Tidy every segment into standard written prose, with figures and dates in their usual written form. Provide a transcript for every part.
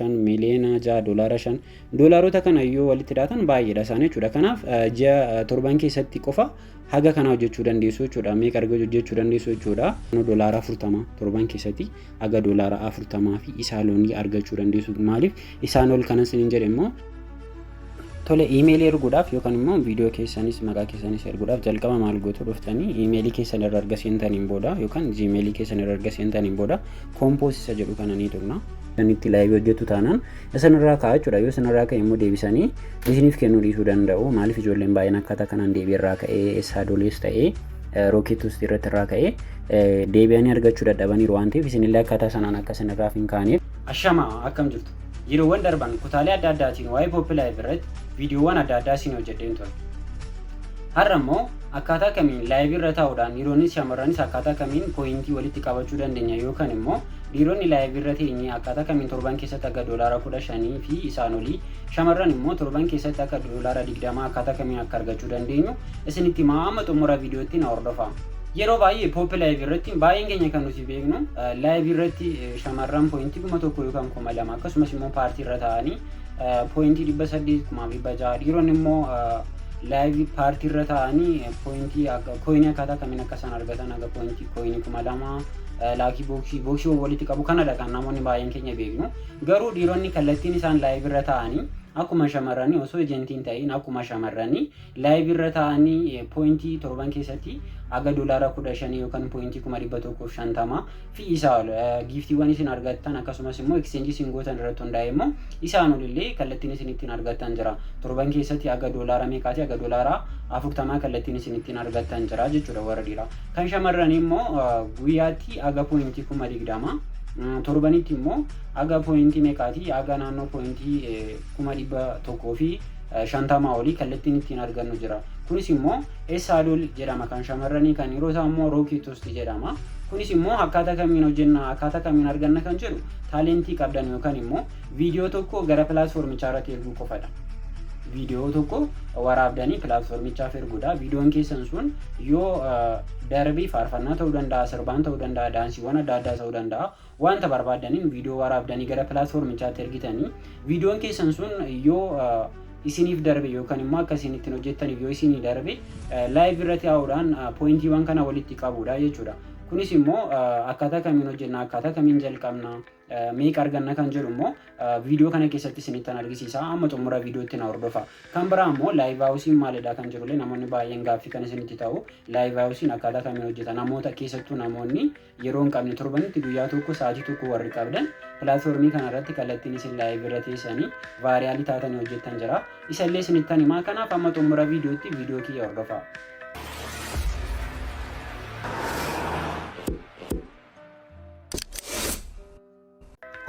5, miiliyoona 6, doolaara 5, doolaarota kana yoo walitti daatan baay'eedha isaan jechuudha. Kanaaf ji'a torban keessatti qofa haga kana hojjechuu dandeessu jechuudha. Meeqa arga hojjechuu dandeessu jechuudha. Doolaara 40 torban keessatti haga doolaara 40 fi isaa loonii argachuu dandeessu. Maaliif isaan ol kanas hin jedhe immoo? Tole, iimeelii erguudhaaf yookaan immoo viidiyoo keessanis maqaa keessanis erguudhaaf jalqaba maal gootu? Dhuftanii iimeelii keessan irra erga seentaniin booda yookaan Gmailii keessan irra erga seentaniin booda compose isa jedhu kana ni tuqna. Itti live hojjetu taanaan isin irraa ka'a jechuudha. Yoo isin irraa ka'e immoo deebisanii isiniif kennuu dhiisuu danda'u. Maaliif? Ijoolleen baay'een akkaataa kanaan deebii irraa ka'ee, eessaa dolees ta'ee Rocket Host irratti irraa ka'ee deebi'anii argachuu dadhabaniiru waan ta'eef, isinillee akkaataa sanaan akka isin irraaf hin kaaneef. Ashama, akkam jirtu? Yeroowwan darban kutaalee adda addaatiin waa'ee Poppo Live irratti viidiyoowwan adda addaa isin hojjedheen ture. Har'a immoo akkaataa kamiin live irra taa'uudhaan dhiironnis shamarranis akkaataa kamiin pointii walitti qabachuu dandeenya, yookaan immoo dhiironni live irra teenyee akkaataa kamiin torban keessatti akka doolaara 15 fi isaan olii, shamarran immoo torban keessatti akka doolaara 20 akkaataa kamiin akka argachuu dandeenyu isinitti himaa. Amma xumura viidiyootti na hordofaa. Yeroo baay'ee Poppo Live irratti baay'een keenya kan nuti beeknu live irratti shamarran pointii 1000 yookaan 2000, akkasumas immoo party irra taa'anii pointii 800, 1600, dhiironni immoo live party irra taa'anii pointii coinii akkaataa kamiin akka isaan argatan haga pointii coinii 2000, lucky boxii boxii walitti qabu kanadha kan namoonni baay'een keenya beeknu. Garuu dhiironni kallattiin isaan live irra taa'anii akkuma shamarranii osoo agentiin ta'in akkuma shamarranii live irra taa'anii pointii torban keessatti haga doolaara 15 yookaan pointii 150,000 fi isaa ol, giftiiwwan isin argattan akkasumas immoo exchange isin gootan irratti hundaa'e immoo isaan olillee kallattiin isin ittiin argattan jira. Torban keessatti haga doolaara meeqaati? Haga doolaara 40 kallattiin isin ittiin argattan jira jechuudha warra dhiiraa. Kan shamarranii immoo guyyaatti haga pointii 20,000, torbanitti immoo haga pointii meeqaati? Haga naannoo pointii 150,000 olii kallattiin ittiin argannu jira. Kunis immoo Eessaadol jedhama kan shamarranii, kan dhiirotaa immoo Rocket Host jedhama. Kunis immoo akkaataa kamiin hojjenna, akkaataa kamiin arganna kan jedhu, talentii qabdan yookaan immoo viidiyoo tokko gara platformichaa irratti erguu qofadha. Viidiyoo tokko waraabdanii platformichaaf erguudha. Viidiyoon keessan sun yoo darbii faarfannaa ta'uu danda'a, sirbaan ta'uu danda'a, daansiiwwan adda addaa ta'uu danda'a. Wanta barbaaddaniin viidiyoo waraabdanii gara platformichaatti ergitanii, viidiyoon keessan sun yoo isiniif darbe yookaan immoo akka isin ittiin hojjettaniif yoo isinii darbe, live irratti haa'uudhaan pointiiwwan kana walitti qabuudha jechuudha. Kunis immoo akkaataa kamiin hojjenna, akkaataa kamiin jalqabna, meeqa arganna kan jedhu immoo viidiyoo kana keessatti isinittan argisiisa. Amma xumura viidiyootti na hordofa. Kan biraa immoo live houseiin maalidha kan jedhullee namoonni baay'een gaaffii kan isinitti ta'u, live houseiin akkaataa kamiin hojjeta? Namoota keessattuu namoonni yeroo hin qabne, torbanitti guyyaa tokko sa'aatii tokko warri qabdan, platformii kana irratti kallattiin isin live irra teessanii viralii taatanii hojjettan jira. Isallee isinittan himaa. Kanaaf amma xumura viidiyootti viidiyoo kiyya hordofaa.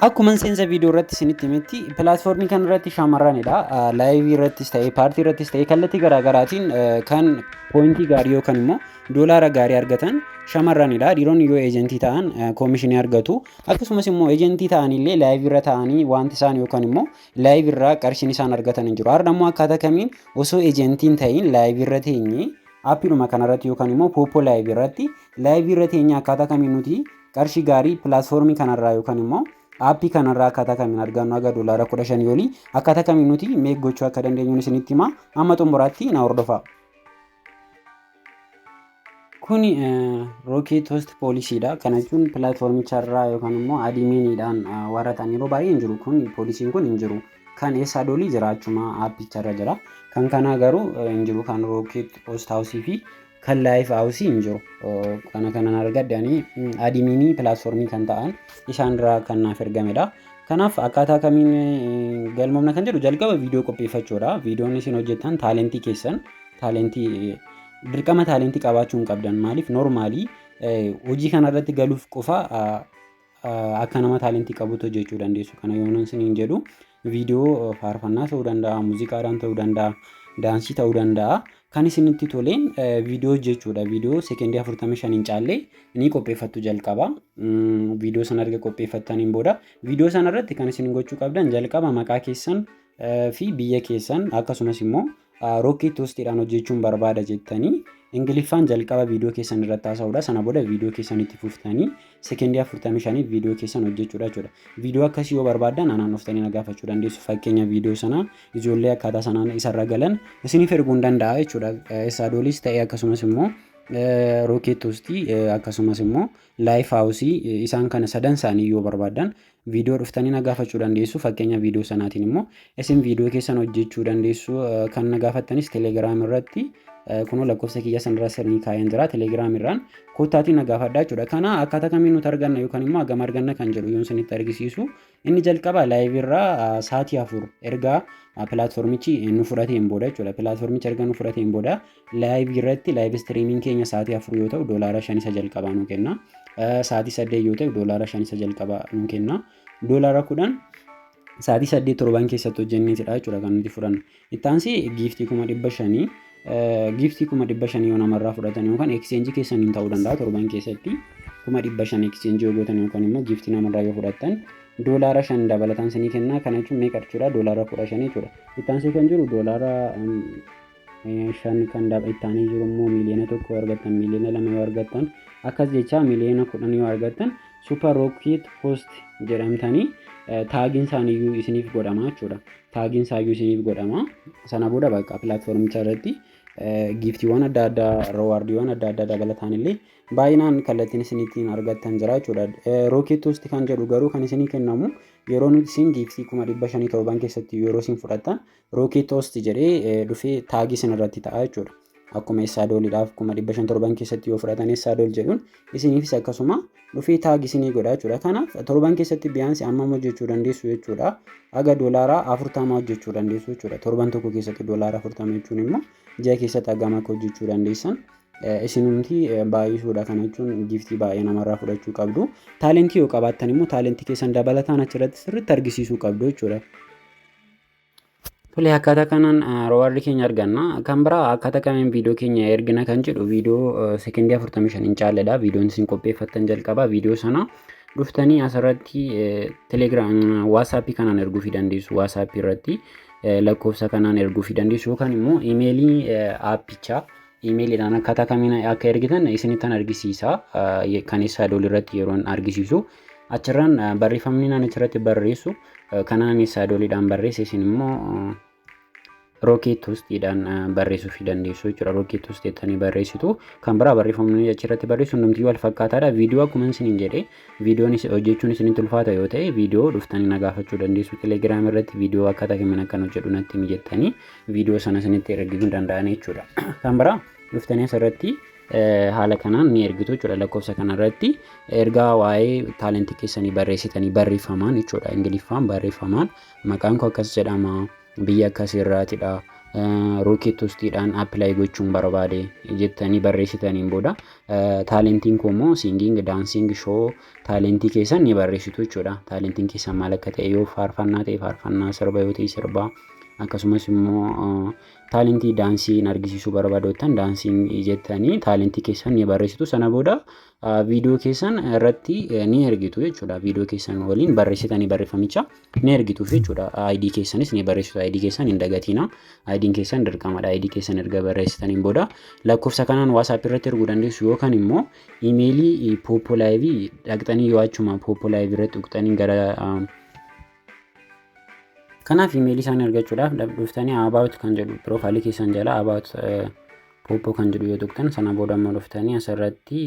Akkuma seensa viidiyoo irratti isinitti himetti, platformii kana irratti shamarranidha. Liveii irrattis ta'ee party irrattis ta'ee kallattii garaagaraatiin kan pointii gaarii yookaan immoo doolaara gaarii argatan shamarranidha. Dhiironni yoo agentii ta'an commissionii argatu. Akkasumas immoo agentii ta'anillee liveii irra ta'anii wanti isaan yookaan immoo liveii irraa qarshiin isaan argatan hin jiru. Har'a immoo akkaataa kamiin osoo agentiin ta'in liveii irra teenyee appiidhuma kanarratti yookaan immoo Poppo Live irratti liveii irra teenyee akkaataa kamiin nuti qarshii gaarii platformii kanarraa yookaan immoo appii kanarraa akkaataa kamiin argannu, haga doolaara 15 olii akkaataa kamiin nuti make gochuu akka dandeenyu isinitti hima. Amma xumuraatti na hordofaa. Kuni Rocket Host policydha. Kana jechuun platformicharraa yookaan immoo adminiidhaan warra ta'an yeroo baay'ee hin jiru. Kun policyn kun hin jiru. Kan eessaa dolii jira, achuma appicharra jira. Kan kanaa garuu hin jiru. Kan Rocket Host House fi kan live house hin jiru. Kana kanan argadhe ani adminii platformii kan ta'an isaan irraa kan naaf ergamedha. Kanaaf akkaataa kamiin galmoomna kan jedhu, jalqaba viidiyoo qopheeffachuudha. Viidiyoon isin hojjettan talentii keessan, talentii dirqama talentii qabaachuu hin qabdan. Maaliif? Normalii hojii kanarratti galuuf qofa akka nama talentii qabutti hojjechuu dandeessu. Kana yoo isiniin jedhu, viidiyoo faarfannaa ta'uu danda'a, muuziqaadhaan ta'uu danda'a, daansii ta'uu danda'a. Kan isinitti toleen viidiyoo hojjechuudha. Viidiyoo sekendii 45 hin caalle ni qopheeffattu jalqaba. Viidiyoo sana erga qopheeffattaniin booda, viidiyoo sana irratti kan isin gochuu qabdan jalqaba maqaa keessan fi biyya keessan, akkasumas immoo Rocket Hostiidhaan hojjechuun barbaada jettanii Ingiliffaan jalqaba viidiyoo keessan irratti haasa'uudha. Sana booda viidiyoo keessan itti fuftanii sekendii 45 viidiyoo keessan hojjechuudha jechuudha. Viidiyoo akkasii yoo barbaaddan anaan dhuftanii na gaafachuu dandeessu. Fakkeenya viidiyoo sanaa ijoollee akkaataa sanaan isarra galan isiniif erguu hin danda'a jechuudha. Essadoolis ta'e, akkasumas immoo Rocket Hostii, akkasumas immoo Live Houseii, isaan kana sadan isaanii yoo barbaaddan viidiyoo dhuftanii na gaafachuu dandeessu. Fakkeenya viidiyoo sanaatiin immoo isin viidiyoo keessan hojjechuu dandeessu. Kan na gaafattanis Telegram irratti kunoo lakkoofsa kiyya sanarra sirrii kaa'een jira. Telegram irraan koottaatiin na gaafadhaa jechuudha. Kana akkaataa kamiin nuti arganna yookaan immoo hagam arganna kan jedhu yoon isinitti argisiisu, inni jalqaba live irraa sa'aatii 4 ergaa platformichi nu fudhateen booda jechuudha. Platformichi erga nu fudhateen booda live irratti live streamiin keenya sa'aatii 4 yoo ta'u $5 isa jalqabaa nu kenna. Sa'aatii 8 yoo ta'u $5 isa jalqabaa nu kenna. $10 sa'aatii 8 torban keessatti hojjenneetidha jechuudha kan nuti fudhannu. Itti giftii 500,000, giftii 500,000 yoo namarraa fudhatan yookaan exchange keessaniin ta'uu danda'a, torban keessatti 500,000 exchange yoo gootan yookaan immoo giftii namarraa yoo fudhattan $5 dabalataan isinii kenna. Kana jechuun meeqa jechuudha? $15 jechuudha. Itti aansee kan jiru $5 kan itti aanee jiru immoo 1,000,000 yoo argattan, 2,000,000 yoo argattan, akkas jecha 10,000,000 yoo argattan super rocket host jedhamtanii tagiin isaaniiyyuu isiniif godhama jechuudha. Tagiin isaayyuu isiniif godhama. Sana booda bakka platformicha irratti giftiiwwan adda addaa, rewardiiwwan adda addaa dabalataan illee baay'inaan kallattiin isin argattan jira jechuudha. Rocket Host kan jedhu garuu kan isinii kennamu yeroo nuti isin giftii 500,000 torban keessatti yeroo isin fudhattan Rocket Host jedhee dhufee tagii isin irratti ta'a jechuudha. Akkuma Essadoliidhaaf 500,000 torban keessatti yoo fudhatan Essadol jedhuun isiniifis akkasuma dhufee tag isinii godha jechuudha. Kanaaf torban keessatti biyaansi hammam hojjechuu dandeessu jechuudha. Haga $40 hojjechuu dandeessu jechuudha. Torban tokko keessatti $40 jechuun immoo ji'a keessatti hagam akka hojjechuu dandeessan isinumti baay'isuudha. Kana jechuun giftii baay'ee namarraa fudhachuu qabdu. Talentii yoo qabaattan immoo talentii keessan dabalataan achirratti sirriitti argisiisuu qabdu jechuudha. Tole, akkaataa kanaan rewardii keenya arganna. Kan biraa akkaataa kamiin viidiyoo keenya ergina kan jedhu, viidiyoo sekendii 45 hin caalledha. Viidiyoon isin qopheeffattan jalqaba viidiyoo sana dhuftanii asirratti Telegram, WhatsAppii kanaan erguufii dandeessu. WhatsAppii irratti lakkoofsa kanaan erguufii dandeessu yookaan immoo imeelii aappichaa imeeliidhaan akkaataa kamiin akka ergitan isinittan argisiisa. Kan Essadol irratti yeroon argisiisu achirraan barreeffamni naan achirratti barreessu kanaan Essadoliidhaan barreesse, isin immoo Rocket Hostiidhaan barreessuufii dandeessu jechuudha. Rocket Host jettanii barreessitu. Kan biraa barreeffamni achirratti barreessu hundumtiyyuu wal fakkaataadha. Viidiyoo akkuma isiniin jedhe, viidiyoon hojjechuun isinitti ulfaata yoo ta'e viidiyoo dhuftanii na gaafachuu dandeessu. Telegram irratti viidiyoo akkaataa kamiin akkan hojjedhu natti himi jettanii viidiyoo sana isinitti erguu danda'an jechuudha. Kan biraa dhuftanii asirratti haala kanaan ni ergitu jechuudha. Lakkoofsa kanarratti ergaa waa'ee talentii keessanii barreessitanii barreeffamaan jechuudha. Ingiliffaan barreeffamaan maqaan koo akkas jedhama, biyya akkasii irraatidha, Rocket Hostiidhaan apply gochuun barbaade jettanii barreessitaniin booda talentiin koo immoo singing, dancing, show, talentii keessan ni barreessitu jechuudha. Talentiin keessan maal akka ta'e, yoo faarfannaa ta'e faarfannaa, sirba yoo ta'e sirba, akkasumas immoo talentii daansii argisiisuu barbaadottan daansii jettanii talentii keessan ni barreessitu. Sana booda viidiyoo keessan irratti ni ergitu jechuudha. Viidiyoo keessan waliin barreessitanii barreeffamicha ni ergituuf jechuudha. ID keessanis ni barreessitu. ID keessan hin dagatina. ID'n keessan dirqamadha. ID keessan erga barreessitaniin booda lakkoofsa kanaan WhatsApp irratti erguu dandeessu yookaan immoo imeelii Poppo Live dhaqxanii yoo achuma Poppo Live irratti tuqxanii gara. Kanaaf imeelii isaanii argachuudhaaf dhuftanii about kan jedhu profileii keessan jala about Poppo kan jedhu yoo tuqxan, sana booda immoo dhuftanii asirratti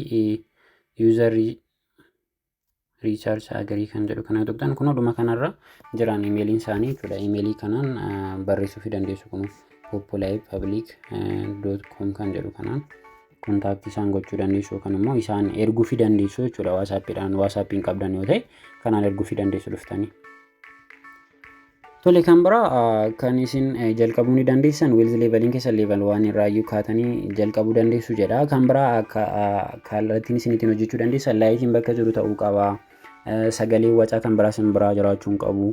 user research agree kan jedhu kana tuqxan, kun dhuma kanarra jiran imeeliin isaanii jechuudha. Imeelii kanaan barreessuufii dandeessu, kun poppolive.public.com kan jedhu kanaan contactii isaan gochuu dandeessu yookaan immoo isaan erguufii dandeessu jechuudha. WhatsAppiidhaan, WhatsAppiin qabdan yoo ta'e kanaan erguufii dandeessu dhuftanii. Tole, kan biraa kan isin jalqabuu ni dandeessan wealth leveliin keessa level 1 irraa iyyuu kaatanii jalqabuu dandeessu jedha. Kan biraa akka kallattiin isin ittiin hojjechuu dandeessan lightiin bakka jiru ta'uu qaba. Sagalee wacaa kan biraa isin biraa jiraachuu hin qabu.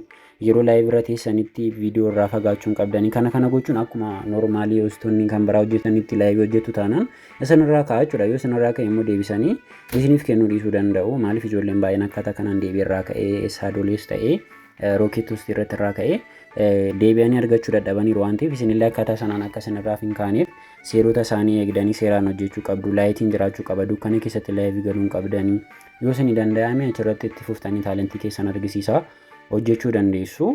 Yeroo live irra teessanitti viidiyoo irraa fagaachuu hin qabdanii. Kana kana gochuun akkuma normalii hostoonni kan biraa hojjetanitti liveii hojjetu taanaan isin irraa ka'a jechuudha. Yoo isin irraa ka'e immoo deebisanii isiniif kennuu dhiisuu danda'u. Maaliif ijoolleen baay'een akkaataa kanaan deebii irraa ka'ee Essadolees ta'ee Rocket Hostii irratti irraa ka'ee deebi'anii argachuu dadhabaniiru waan ta'eef, isinillee akkaataa sanaan akka isin irraa hin kaaneef Seerota isaanii eegdanii seeraan hojjechuu qabdu. Lightiin jiraachuu qaba. Dukkana keessatti live galuu hin qabdanii. Yoo isin danda'ame achirratti itti fuftanii talentii keessan argisiisaa hojjechuu dandeessu.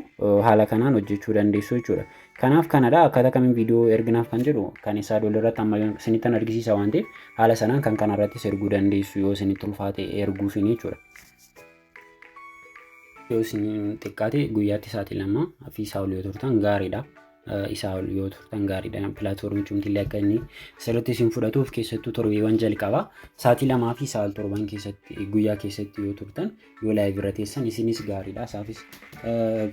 Haala kanaan hojjechuu dandeessu jechuudha. Kanaaf kanadha, akkaataa kamiin viidiyoo erginaaf kan jedhu kan isaa irratti amma isinittan argisiisa waan ta'eef, haala sanaan kan kanarrattis erguu dandeessu yoo isinitti ulfaate erguufin jechuudha. Yoo isin xiqqaate guyyaatti sa'aatii 2 fi isaa ol yoo turtan gaariidha. Isaa ol yoo turtan gaariidha. Platformichi illee akka inni sirriitti isin fudhatuuf, keessattuu torbeewwan jalqabaa sa'aatii 2 fi isaa ol torban keessatti, guyyaa keessatti yoo turtan, yoo live irra teessan isinis gaariidha. Isaafis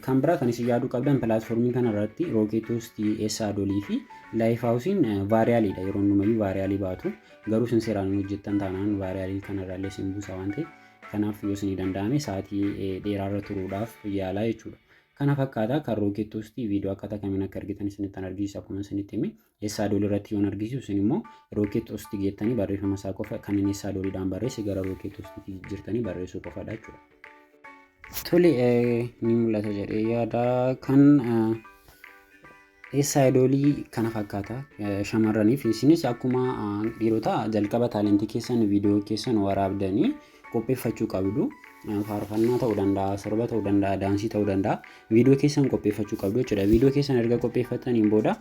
kan biraa kan isin yaaduu qabdan, platformii kana irratti Rocket Hostii, Esaadolii fi Livehouseiin viraliidha. Yeroo hundumayyuu viralii baatu. Garuu isin seeraan hojjettan taanaan viralii kanarraallee isin buusa waan ta'eef, kanaaf yoo isinii danda'ame sa'aatii dheeraarra turuudhaaf yaalaa jechuudha. Kana fakkaata kan Rocket Hostii. Viidiyoo akkaataa kamiin akka argitan isinittan argisiisa. Akkuma isinitti hime, Eessaadol irratti yoon argisiisu, isin immoo Rocket Hostii geettanii barreeffama isaa qofa kan inni Eessaadoliidhaan barreesse gara Rocket Hostiitti jijjiirtanii barreessuu qofadha jechuudha. Tole, ni mul'ata jedhee yaada. Kan Eessaadolii kana fakkaata shamarraniif. Isinis akkuma dhiirotaa jalqaba talentii keessan, viidiyoo keessan waraabdanii qopheeffachuu qabdu. Faarfannaa ta'uu danda'a, sirba ta'uu danda'a, daansii ta'uu danda'a. Viidiyoo keessan qopheeffachuu qabdu jechuudha. Viidiyoo keessan erga qopheeffataniin booda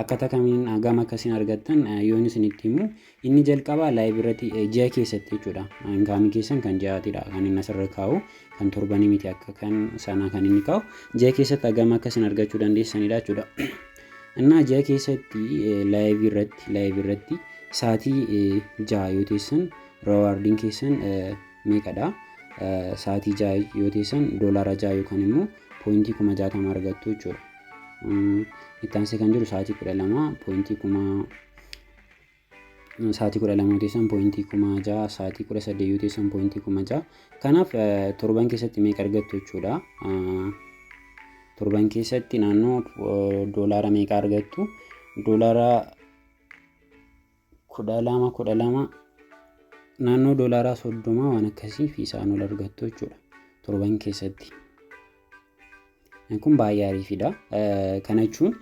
akkaataa kamiin hagam akkasiin argattan yoon isinitti himu, inni jalqabaa live irratti ji'a keessatti jechuudha. Incomeii keessan kan ji'aatidha kan inni asirra kaa'u, kan torbanii miti. Akka kan sanaa kan inni kaa'u ji'a keessatti hagam akkasiin argachuu dandeessanidha jechuudha. Innaa ji'a keessatti live irratti sa'aatii 6 yoo teessan rewardiin keessan meeqadha? Sa'aatii 6 yoo teessan doolaara 6 yookaan immoo pointii 60,000 argattu jechuudha. Itti aansee kan jiru sa'aatii 12 pointii kuma, sa'aatii 12 yoo teessan pointii 6,000, sa'aatii 18 yoo teessan pointii 6,000. Kanaaf torban keessatti meeqa argattu jechuudha? Torban keessatti naannoo doolaara meeqa argattu? Doolaara 12, 12, naannoo doolaara 30 waan akkasii fi isaan ol argattu jechuudha torban keessatti. Kun baay'ee ariifidha. Kana jechuun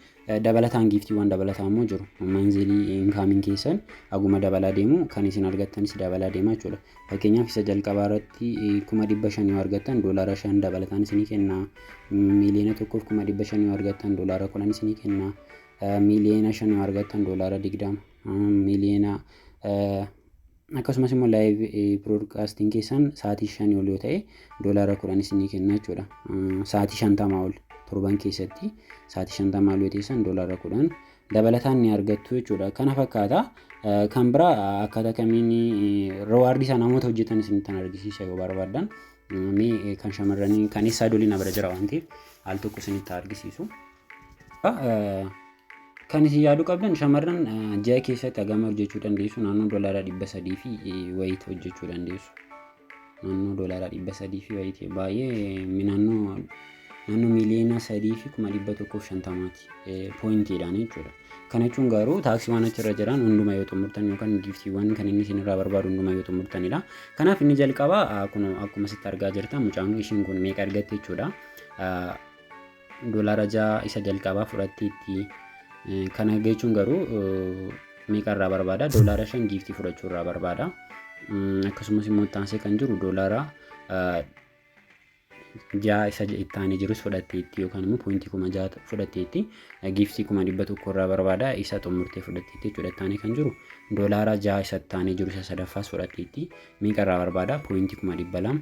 dabalataan giftiiwwan dabalataa immoo jiru. Monthly incomeiin keessan haguma dabalaa deemu kan isin argattanis dabalaa deema jechuudha. Fakkeenyaaf isa jalqabaa irratti 500,000 yoo argattan doolaara 5 dabalataan isinii kenna. 1,500,000 yoo argattan doolaara 10 isinii kenna. 5 miliyoona yoo argattan doolaara 20. Miliyoona akkasumas immoo live broadcasting keessan sa'aatii 5 ol yoo ta'e doolaara 10 isinii kenna jechuudha. Sa'aatii 50 ol, torban keessatti sa'aatii 50 ol yoo teessan doolaara 10 dabalataan ni argattu jechuudha. Kana fakkaata. Kan biraa akkaataa kamiin rewardii isaa namoota hojjetan isinittan argisiisa yoo barbaaddan. Mee kan shamarranii kan eessaa dolii na bira jira waan ta'eef al tokko isinitti argisiisu. Kan isin yaaduu qabdan, shamarran ji'a keessatti hagam hojjechuu dandeessu? Naannoo doolaara 300 fi wayiit hojjechuu dandeessu. Naannoo doolaara 300 fi wayiit, baay'ee naannoo 3,150,000ti pointiidhaan jechuudha. Kana jechuun garuu taxiiwwan achirra jiran hunduma yoo xumurtan yookaan giftiiwwan kan inni isinirraa barbaadu hunduma yoo xumurtanidha. Kanaaf inni jalqabaa kun akkuma sitti argaa jirtan mucaan ishiin kun meeqa argatte jechuudha? Doolaara 6 isa jalqabaa fudhatteetti. Kana jechuun garuu meeqa irraa barbaada? Doolaara 5 giftii fudhachuu irraa barbaada. Akkasumas immoo itti aansee kan jiru doolaara 6 isa itti aanee jirus fudhatteetti, yookaan immoo pointii 6,000 fudhatteetti. Giftii 100,000 irraa barbaada, isa xumurtee fudhatteetti jechuudha. Itti aanee kan jiru doolaara 6 isa itti aanee jiru isa sadaffaas fudhatteetti. Meeqa irraa barbaada? Pointii 200,000.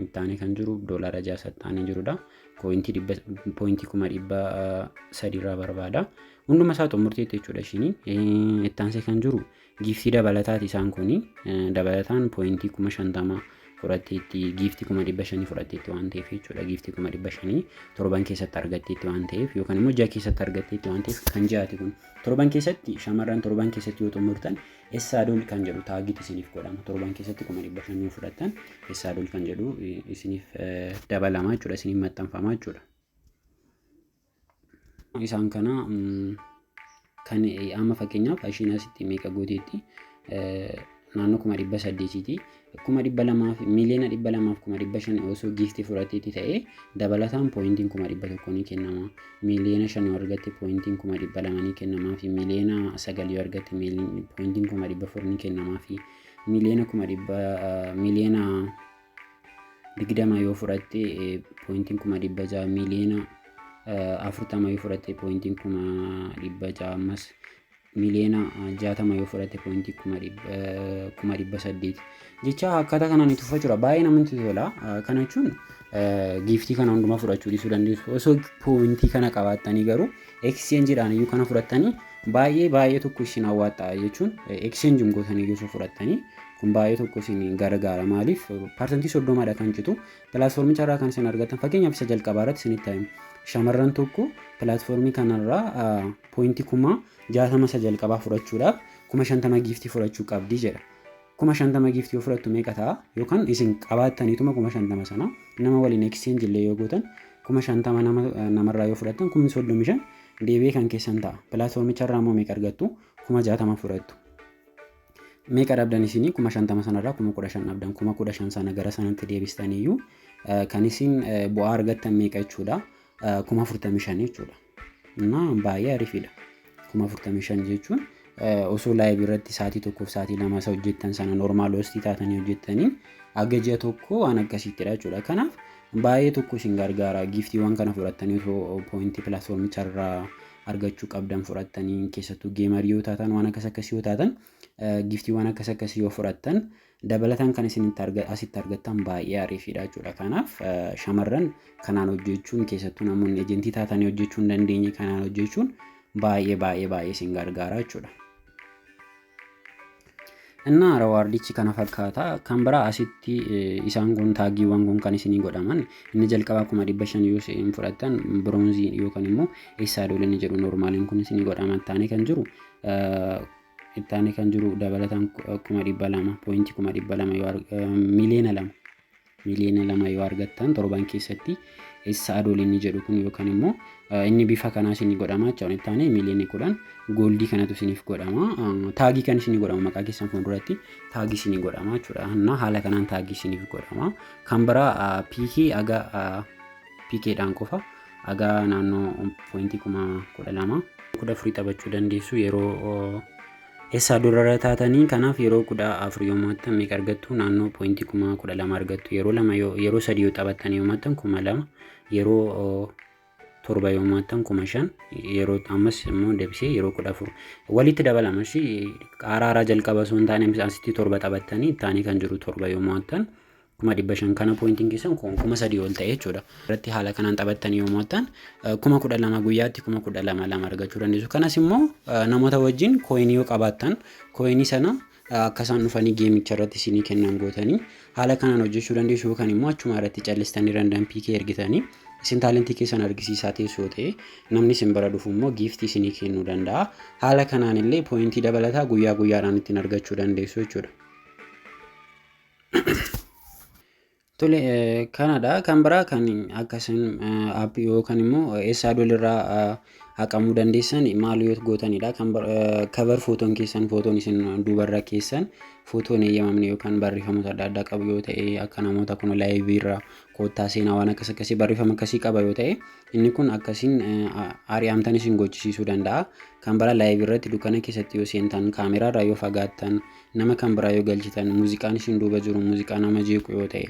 Itti aanee kan jiru doolaara 6 isa itti aanee jirudha. Pointii 300,000 irraa barbaada. Hunduma isaa xumurteetti jechuudha ishini. Itti aansee kan jiru giftii dabalataati isaan kuni. Dabalataan pointii 50,000 fudhatteetti, giftii 500,000 fudhatteetti waan ta'eef jechuudha. Giftii 500,000 torban keessatti argatteetti waan ta'eef, yookaan immoo ji'a keessatti argatteetti waan ta'eef, kan ji'aati kun. Torban keessatti, shamarran torban keessatti yoo xumurtan Essaadol kan jedhu tagiitu isiniif godhama. Torban keessatti 500,000 yoo fudhattan Essaadol kan jedhu isiniif dabalama jechuudha. Isiniif maxxanfama jechuudha. Isaan kana kan amma fakkeenyaaf ishiin asitti meeqa gooteetti? Naannoo 800,000ti. 200,000, 200,500,000 osoo giftii fudhateetti ta'ee, dabalataan pointiin 100,000 ni kennama. 5 miliyoona yoo argatte pointiin 200,000 ni kennamaa fi 9 miliyoona yoo argatte pointiin 400,000 ni kennamaa fi 100,000, 20 miliyoona yoo fudhatte pointiin 600,000, 40 miliyoona yoo fudhatte pointiin 600,000, ammas 60 miliyoona yoo fudhatte pointii 800,000 jecha akkaataa kanaan itti uffachuu baay'ee namatti tola. Kana jechuun giftii kana hundumaa fudhachuu dhiisuu dandeessu. Osoo pointii kana qabaattanii garuu exchangeedhaan iyyuu kana fudhattanii baay'ee baay'ee tokko isin hawwatta jechuun, exchange gootanii osoo fudhattanii kun baay'ee tokko isin gargaara. Maaliif? 30%dha kan citu platformicha irraa kan isin argattan. Fakkeenyaaf, isa jalqabaa irratti isinitti himu. Shamarran tokko platformii kanarraa pointii 60,000 isa jalqabaa fudhachuudhaaf 50,000 giftii fudhachuu qabdi jedha. 50,000 giftii yoo fudhattu meeqa ta'a? Yookaan isin qabaattaniituma 50,000 sana nama waliin exchange illee yoo gootan, 50,000 namarraa yoo fudhattan, 35,000 deebi'ee kan keessan ta'a. Platformicha irraa immoo meeqa argattu? 60,000 fudhattu. Meeqa dhabdan isinii? 50,000 sanarraa 15,000 dhabdan. 15,000 sana gara sanatti deebistaniyyuu kan isin bu'aa argattan meeqa jechuudha? 45,000 jechuudha. Innaa baay'ee ariifiidha. 45,000 jechuun osoo live irratti sa'aatii 1f sa'aatii 2 isa hojjettan sana normal hostii taatanii hojjettanii haga ji'a 1 waan akkasiittidha jechuudha. Kanaaf baay'ee tokko isin gargaara. Giftiiwwan kana fudhattanii osoo pointii platformicha irraa argachuu qabdan fudhattanii, keessattuu gamerii yoo taatan, waan akkas akkasii yoo taatan, giftiiwwan akkas akkasii yoo fudhattan, dabalataan kan isin asitti argattan baay'ee ariifiidha jechuudha. Kanaaf shamarran kanaan hojjechuun, keessattuu namoonni agentii taatanii hojjechuu hin dandeenye, kanaan hojjechuun baay'ee baay'ee baay'ee isin gargaara jechuudha. Innaa rewardichi kana fakkaata. Kan biraa asitti isaan kun tagiiwwan kun kan isinii godhaman, inni jalqabaa 500,000 yoo isin fudhattan bronzeii yookaan immoo eessaa inni jedhu normaliin kun isinii godhama. Ittaanee kan jiru dabalataan 200,000, pointii 200,000 yoo 2 miliyoona, 2 miliyoona yoo argattan torban keessatti, eessa adool inni jedhu kun yookaan immoo inni bifa kanaa isinii godhama jechuudha. Ittaanee 10 miliyoona goldii kanatu isiniif godhama. Tagii kan isinii godhamu maqaa keessan fuulduratti tagii isinii godhama jechuudha. Innaa haala kanaan tagii isiniif godhama. Kan biraa PK aga PKdhaan qofa aga naannoo pointii 12,000, 14 taphachuu dandeessu yeroo eessaa durarra taatanii. Kanaaf yeroo 14 yoo mo'attan meeqa argattu? Naannoo pointii 12,000 argattu. Yeroo lama, yeroo sadii yoo taphattan yoo mo'attan 2,000, yeroo torba yoo mo'attan 5,000, yeroo ammas immoo deebisee yeroo 14 walitti dabalama. Shi haaraa haaraa jalqaba osoo hin taane, asitti torba taphattanii ittaanii kan jiru torba yoo mo'attan 500,000, kana pointiin keessan 3,000 ol ta'e jechuudha. Irratti haala kanaan taphattanii yoo mo'attan 12,000, guyyaatti 12,000 lama argachuu dandeessu. Kanas immoo namoota wajjin coinii yoo qabaattan, coinii sana akka isaan dhufanii gameicha irratti isinii kennan gootanii haala kanaan hojjechuu dandeessu, yookaan immoo achuma irratti callistanii random PK ergitanii isin talentii keessan argisiisaa teessoo ta'e, namni isin bira dhufu immoo giftii isinii kennuu danda'a. Haala kanaan illee pointii dabalataa guyyaa guyyaadhaan ittiin argachuu dandeessu jechuudha. Tole, kanadha. Kan biraa kan akkasin appii yookaan immoo eessaa irraa haqamuu dandeessan maal yoo gootanidha. Kan cover photoon keessan, photoon isin duubarra keessan photoon eeyyamamne yookaan barreeffamoota adda addaa qabu yoo ta'e, akka namoota kun liveii irra koottaa seenaa waan akkas akkasii barreeffama akkasii qaba yoo ta'e, inni kun akkasiin ari'amtan isin gochisiisuu danda'a. Kan biraa liveii irratti dukkana keessatti yoo seentan, kaameraa irraa yoo fagaattan, nama kan biraa yoo galchitan, muuziqaan isin duuba jiru muuziqaa nama jeequ yoo ta'e,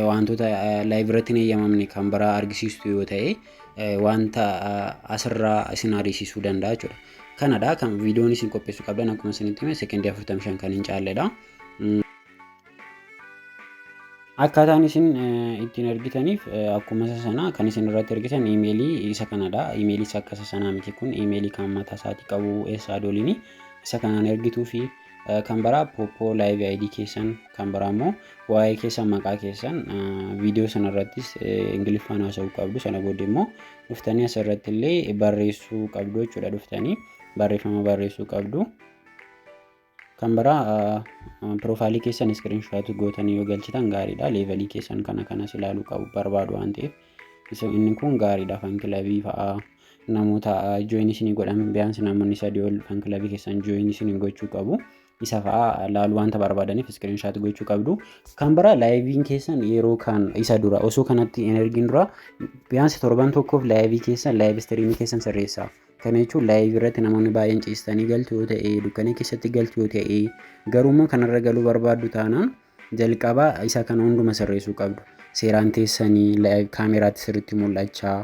wantoota live irratti hin eeyyamamne kan biraa argisiistu yoo ta'e, wanta asirraa isin ariisisuu danda'a jechuudha. Kanadha kan viidiyoon isin qopheessuu qabdan, akkuma isinitti hime sekendii 45 kan hin caalledha. Akkaataan isin ittiin ergitaniif akkuma isa sana kan isin irratti ergitan emailii isa kanadha. Emailii isa akka isa sanaa miti, kun emailii kan mataa isaatii qabu eessaa dooliini isa kanaan ergituu fi kan biraa Poppo Live ID keessan, kan biraa immoo waa'ee keessan, maqaa keessan, viidiyoo sana irrattis Ingiliffaan haasa'uu qabdu. Sana booddee immoo dhuftanii asirratti illee barreessuu qabdu jechuudha, dhuftanii barreeffama barreessuu qabdu. Kan biraa profileii keessan screenshot gootanii yoo galchitan gaariidha. Levelii keessan kana kanas ilaaluu qabu barbaadu waan ta'eef inni kun gaariidha. Fan clubii fa'aa namoota join isinii godhan, biyaansi namoonni sadii ol fan clubii keessan join isinii gochuu qabu. Isa fa'aa laaluu wanta barbaadaniif screenshot gochuu qabdu. Kan biraa, liveiin keessan yeroo kan isa dura osoo kanatti hin ergin dura biyaansi torban tokkoof liveii keessan, live streamii keessan sirreessaa. Kana jechuun liveii irratti namoonni baay'een ciistanii galtu yoo ta'e, dukkana keessatti galtu yoo ta'e, garuu immoo kanarra galuu barbaaddu taanaan jalqaba isa kana hunduma sirreessuu qabdu. Seeraan teessanii, kaameraatti sirriitti mul'achaa,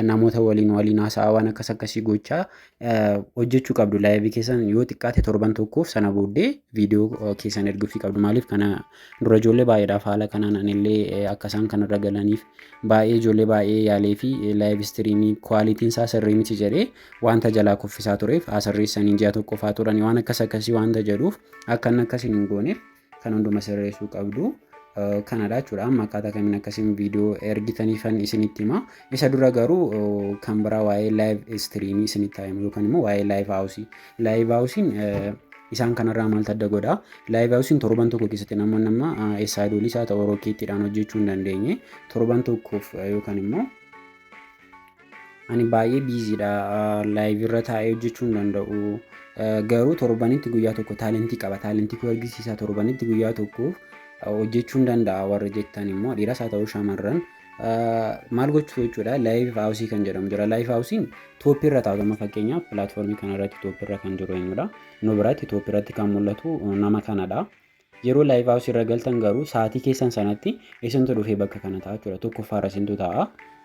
namoota waliin waliin haasa'aa, waan akkas akkasii gochaa hojjechuu qabdu. Liveii keessan yoo xiqqaate torban tokkoof, sana booddee viidiyoo keessan erguufii qabdu. Maaliif, kana dura ijoollee baay'eedhaaf haala kanaan anillee akka isaan kanarra galaniif baay'ee ijoollee baay'ee yaalee fi live streamii qualityn isaa sirrii miti jedhee wanta jalaa kuffisaa tureef, sirreessanii ji'a tokko fa'aa turan, waan akkas akkasii wanta jedhuuf, akka inni akkasiin hin gooneef kan hunduma sirreessuu qabdu. Kanadha jechuudha. Amma akkaataa kamiin akkasiin viidiyoo ergitaniifan isinitti hima. Isa dura garuu kan biraa waa'ee live streamii isinitti himu yookaan immoo waa'ee live houseii. Live houseiin isaan kanarraa maaltu adda godha? Live houseiin torban tokko keessatti namoonni amma eessaadoliis haa ta'u Rocketiidhaan hojjechuu hin dandeenye torban tokkoof, yookaan immoo ani baay'ee busydha, live irra taa'ee hojjechuu hin danda'u. Garuu torbanitti guyyaa tokko talentii qaba. Talentii koo argisiisa, torbanitti guyyaa tokkoof hojjechuu hin danda'a warra jettan immoo, dhiiras haa ta'u shamarran, maal gochuu jechuudha? Live houseii kan jedhamu jira. Live houseiin topii irra taa'u. Amma fakkeenyaaf platformii kana irratti topii irra kan jiru eenyudha? Nu biratti topii irratti kan mul'atu nama kanadha. Yeroo live houseii irra galtan garuu sa'aatii keessan sanatti isintu dhufee bakka kana ta'a jechuudha. Tokkoffaarra isintu ta'a.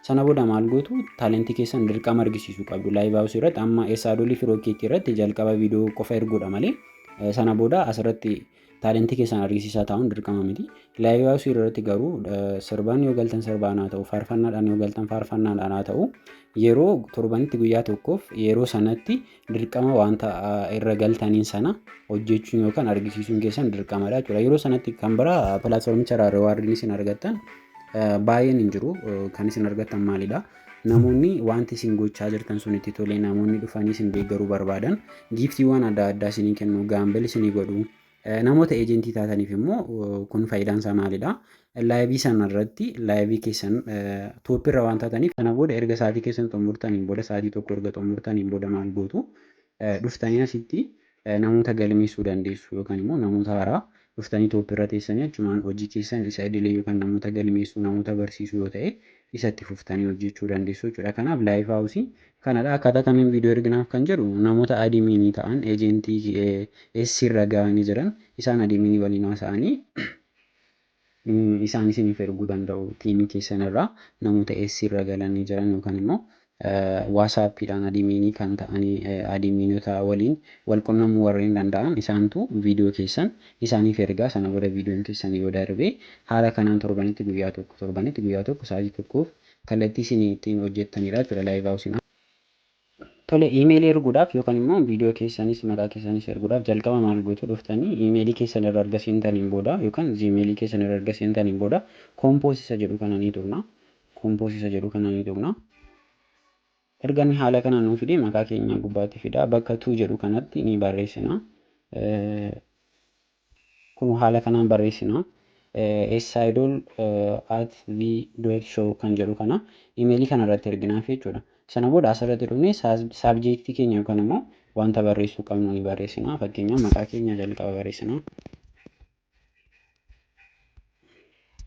Sana booda maal gootu? Talentii keessan dirqama argisiisuu qabdu. Live houseii irratti amma eessaadolii fi Rocketii irratti jalqaba viidiyoo qofa erguudha malee sana booda asirratti talentii keessan argisiisaa taa'uun dirqama miti. Live houseii irratti garuu sirbaan yoo galtan sirbaan haa ta'u, faarfannaadhaan yoo galtan faarfannaadhaan haa ta'u, yeroo torbanitti guyyaa tokkoof yeroo sanatti dirqama wanta irra galtaniin sana hojjechuun yookaan argisiisuun keessan dirqamadha jechuudha. Yeroo sanatti kan biraa platformicha irraa rewardiin isin argattan baay'een hin jiru. Kan isin argattan maalidha? Namoonni wanti isin gochaa jirtan sun itti tolee, namoonni dhufanii isin deeggaruu barbaadan giftiiwwan adda addaa isinii kennu, gamble isinii godhu. Namoota agentii taataniif immoo kun faayidaan isaa maalidha? Liveii sana irratti liveii keessan topirra waan taataniif, sana booda erga sa'aatii keessan xumurtaniin booda, sa'aatii tokko erga xumurtaniin booda maal gootu? Dhuftanii asitti namoota galmeessuu dandeessu, yookaan immoo namoota haaraa dhuftanii topirra teessanii achumaan hojii keessan isa idilee yookaan namoota galmeessuu, namoota barsiisuu yoo ta'e isatti fuftanii hojjechuu dandeessu jechuudha. Kanaaf live houseii kanadha. Akkaataa kamiin viidiyoo erginaaf kan jedhu, namoota adminii ta'an, agentii S irra ga'anii jiran, isaan adminii waliin haasa'anii isaan isiniif erguu danda'u. Teamii keessan irraa namoota S irra galanii jiran yookaan immoo WhatsAppiidhaan adminii kan ta'anii, adminota waliin wal qunnamuu warreen danda'an, isaantu viidiyoo keessan isaaniif ergaa. Sana booda viidiyoon keessan yoo darbe, haala kanaan torbanitti guyyaa tokko, torbanitti guyyaa tokko, sa'aatii tokkoof kallattii isin ittiin hojjettanidha jechuudha live houseiin. Tole, iimeelii erguudhaaf yookaan immoo viidiyoo keessanis maqaa keessanis erguudhaaf jalqaba maal gootu? Dhuftanii iimeelii keessan irra erga seentaniin booda yookaan Gmailii keessan irra erga seentaniin booda compose isa jedhu kana ni tuqna. Compose isa jedhu kana ni tuqna. Erga inni haala kana nuu fide, maqaa keenya gubbaatti fida. Bakka to jedhu kanatti ni barreessina. Kun haala kanaan barreessina. sidol@v.show kan jedhu kana iimeelii kana irratti erginaaf jechuudha. Sana booda asirratti dhufnee subjectii keenya yookaan immoo wanta barreessuu qabnu ni barreessina. Fakkeenyaaf maqaa keenya jalqaba barreessina.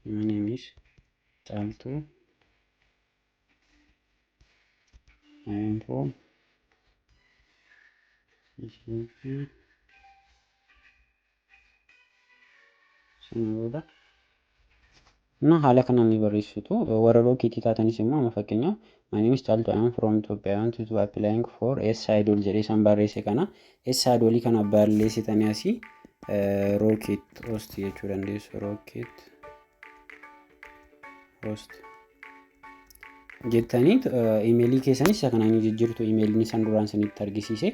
My name is Caaltuu. I am from Ethiopia. Sana booda እና haala kanaan ni barreessitu. Warra Rocketii taatanis immoo amma fakkeenyaaf "My name is Caaltuu, I am from Ethiopia, I want to applying for S Idol" jedhee isaan barreesse kana, S Idolii kana balleessitanii asii Rocket host jechuu dandeessu. Rocket host jettanii iimeelii keessanis isa kanaan jijjiirtu. Iimeeliin isaan duraan isinitti argisiise,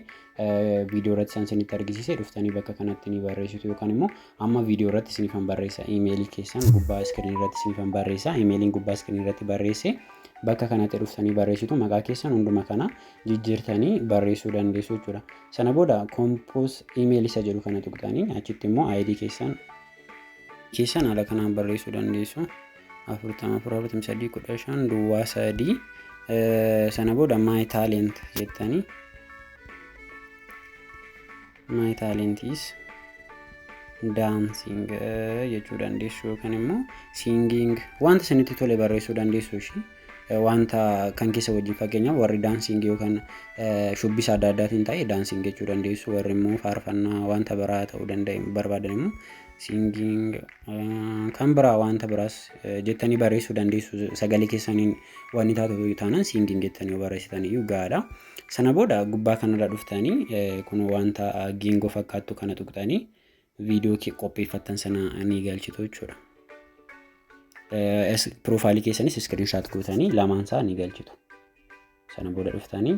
viidiyoo irratti isaan isinitti argisiise, dhuftanii bakka kanatti ni barreessitu, yookaan immoo amma viidiyoo irratti isiniifan barreessa. Iimeelii keessan gubbaa screenii irratti isiniifan barreessa. Iimeeliin gubbaa screenii irratti barreesse bakka kanatti dhuftanii barreessitu. Maqaa keessan hunduma kana jijjiirtanii barreessuu dandeessu jechuudha. Sana booda compose email isa jedhu kana tuqxanii achitti immoo ID keessan haala kanaan barreessuu dandeessu. 44 43 15 03. Sana booda "my talent" jettanii, "my talent is Dancing jechuu dandeessu yookaan immoo singing, wanta isinitti tole barreessuu dandeessu ishii. Wanta kan keessa wajjin, fakkeenyaaf warri dancing yookaan shubbisa adda addaatiin ta'e dancing jechuu dandeessu. Warri immoo faarfannaa wanta biraa ta'uu danda'e barbaadan immoo singing, kan biraa wanta biraas jettanii barreessuu dandeessu. Sagalee keessaniin wanni taatu taanaan singing jettanii yoo barreessitan iyyuu gahaadha. Sana booda gubbaa kanarra dhuftanii kun wanta geengoo fakkaattu kana tuqxanii viidiyoo qopheeffattan sana ni galchitu jechuudha. Profile keessanis screenshot gootanii lamaan isaa ni galchitu. Sana booda dhuftanii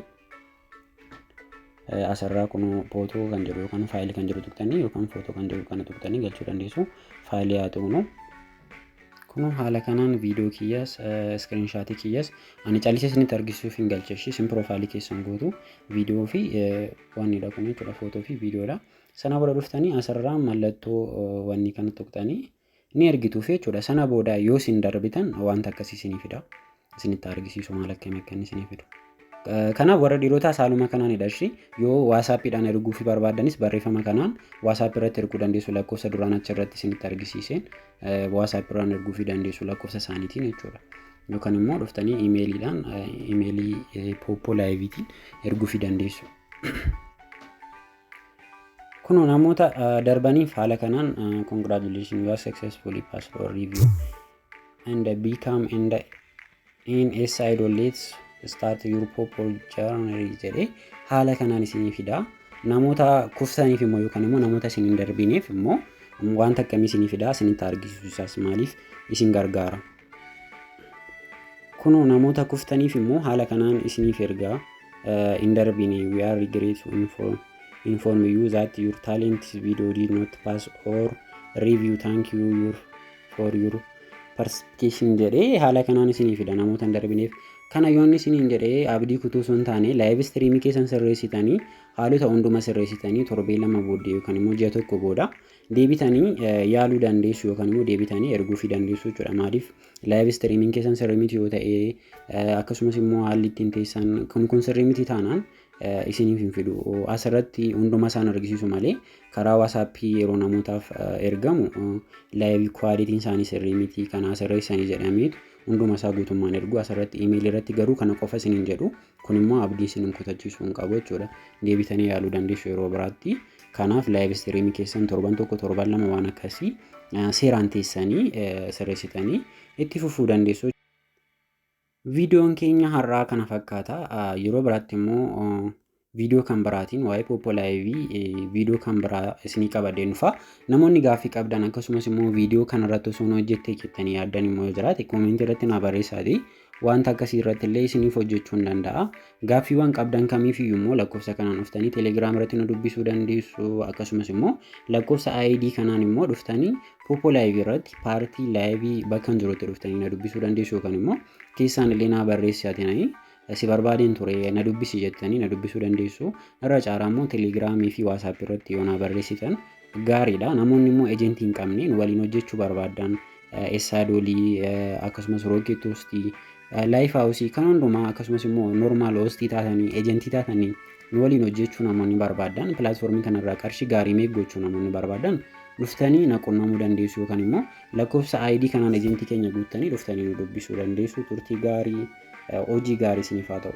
asirraa kun photo kan jedhu yookaan file kan jedhu tuqxanii yookaan photo kan jedhu kana tuqxanii galchuu dandeessu. File haa tuqnu. Kun haala kanaan viidiyoo kiyyaas screenshot kiyyaas ani callisee isinitti argisiisuuf hin galche. Isin profile keessan gootu, viidiyoo fi wannidha kun jechuudha, photo fi viidiyoodha. Sana booda dhuftanii asirraa mallattoo wanni kana tuqxanii ni ergituuf jechuudha. Sana booda yoo isin darbitan wanta akkasii isinii fida. Isinitti argisiisu maal akkamii akka inni isinii fidu. Kanaaf warra dhiirotaa saaluma kanaanidha ishii. Yoo WhatsAppiidhaan erguu fi barbaaddanis barreeffama kanaan WhatsApp irratti erguu dandeessu, lakkoofsa duraan achi irratti isinitti argisiiseen WhatsApp irraan erguu fi dandeessu lakkoofsa isaaniitiin jechuudha. Yookaan immoo dhuftanii imeeliidhaan, imeelii Poppo Liveiitiin erguu fi dandeessu. Kunoo namoota darbaniif haala kanaan "Congratulations, you are successfully passed our review and become and in SI. Let's start your Poppo journey" jedhee haala kanaan isinii fida. Namoota kuftaniif immoo yookaan immoo namoota isin hin darbineef immoo wanta akkamii isinii fida, isinitti argisiisu isaas maaliif isin gargaara. Kunoo namoota kuftaniif immoo haala kanaan isiniif ergaa, hin darbine, "We are regret to inform you that your talent video did not pass our review. Thank you for your participation" jedhee haala kanaan isinii fida namoota hin darbineef. Kana yoonni isiniin jedhee abdii kutuu osoo hin taane, live stream keessan sirreessitanii, haalota hunduma sirreessitanii, torbee 2 booddee yookaan immoo ji'a 1 booda deebitanii yaaluu dandeessu yookaan immoo deebitanii erguufii dandeessu jechuudha. Maaliif, live streamiin keessan sirrii miti yoo ta'e, akkasumas immoo haalli ittiin teessan kun sirrii miti taanaan isiniif hin fidu. Asirratti hunduma isaan argisiisu malee karaa WhatsAppii yeroo namootaaf ergamu live qualityn isaanii sirrii miti, kanaa sirreessanii jedhameetu hunduma isaa guutummaan ergu. Asirratti imeelii irratti garuu kana qofa isiniin jedhu. Kun immoo abdii isin kutachiisuu hin qabu jechuudha. Deebitanii yaaluu dandeessu yeroo biraatti. Kanaaf live stream keessan torban 1, torban 2 waan akkasii seeraan teessanii sirreessitanii itti fufuu dandeessu. Viidiyoon keenya har'aa kana fakkaata. Yeroo biraatti immoo viidiyoo kan biraatiin waa'ee Poppo Live viidiyoo kan biraa isinii qabadheen dhufa. Namoonni gaaffii qabdan, akkasumas immoo viidiyoo kanarratti osoo nu hojjette jettanii yaaddan immoo yoo jiraate, comment irratti naa barreessaati. Wanta akkasii irratti illee isiniif hojjechuu hin danda'a. Gaaffiiwwan qabdan kamiifiyyuu immoo lakkoofsa kanaan dhuftanii Telegram irratti nu dubbisuu dandeessu. Akkasumas immoo lakkoofsa ID kanaan immoo dhuftanii Poppo Live irratti party live bakka hin jirutti dhuftanii na dubbisuu dandeessu yookaan immoo keessaan illee naa barreessaatii si barbaadeen ture, na dubbisi jettanii na dubbisuu dandeessu. Irra caalaa immoo Telegramii fi WhatsAppii irratti yoo na barreessitan gaariidha. Namoonni immoo agent hin qabne waliin hojjechuu barbaadan, Eessaadolii, akkasumas Rocket host, live house kan hundumaa, akkasumas immoo normal host taatanii, agent taatanii nu waliin hojjechuu namoonni barbaadan, platform kanarraa qarshii gaarii make gochuu namoonni barbaadan, dhuftanii na qunnamuu dandeessu yookaan immoo lakkoofsa ID kanaan agent keenya guuttanii dhuftanii nu dubbisuu dandeessu. Turtii gaarii, hojii gaarii isiniif haa ta'u.